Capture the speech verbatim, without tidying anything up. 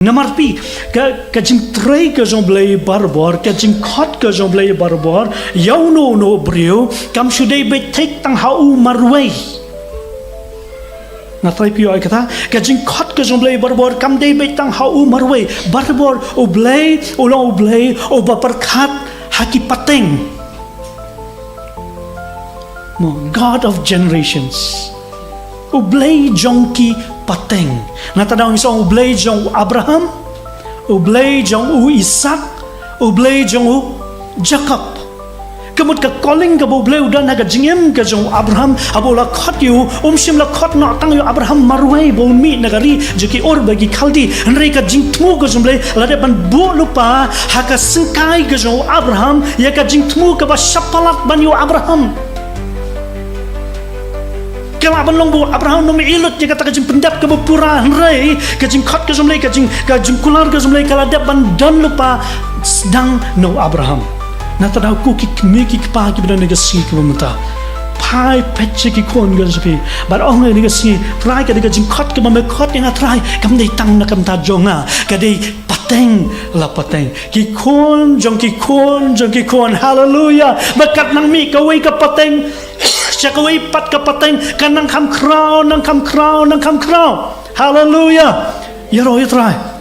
Namar phi, ka, ka jingtrei ka jong U Blei barabor, ka jingkhot ka jong U Blei barabor ïa uno uno u briew kam shu dei beit thik tang ha u marwei. Nga trai phi ïoh ïa kata, ka jingkhot ka jong U Blei barabor kam dei beit tang ha u marwei. Barabor U Blei u long U Blei uba pyrkhat ha ki pateng. Mo, God of generations. U Blei jong ki pateng. Nangta dang ong U Blei jong u Abraham, U Blei jong u Isak, U Blei jong u Jakob. Ka mut ka calling kaba U Blei u don ha ka jingim ka jong u Abraham, haba u la khot ïa u, um shym la khot noh tang ïa u Abraham marwei ba un mih na ka ri jong ki Ur bad ki Khaldi. Hynrei ka jingthmu ka jong U Blei la dep ban buh lypa ha ka syngkai ka jong u Abraham ïa ka jingthmu kaba shapalat ban ïa u Abraham. Ka lah ban long ba u Abraham um ïa lut ïa kata ka jingpyndep kaba pura, hynrei ka jingkhot ka jong U Blei, ka jing, ka jingkular ka jong U Blei ka la dep ban don lypa sdang na u Abraham. Nangta dang ong ko ki kmie ki kpa kiba don ha ka sngi kaba mynta, phai peit sha ki khun ka jong phi bad ong ha ka sngi, Trai, ka dei ka jingkhot kaba me khot ïa nga Trai, kam dei tang na ka bynta jong nga, ka dei pateng la pateng, ki khun jong ki khun jong ki khun. Haleluya. Ba kat nang mih kawei ka pateng sha kawei pat ka pateng, ka nang kham khraw, nang kham khraw, nang kham khraw. Haleluya. Ïaroh ïa U Trai.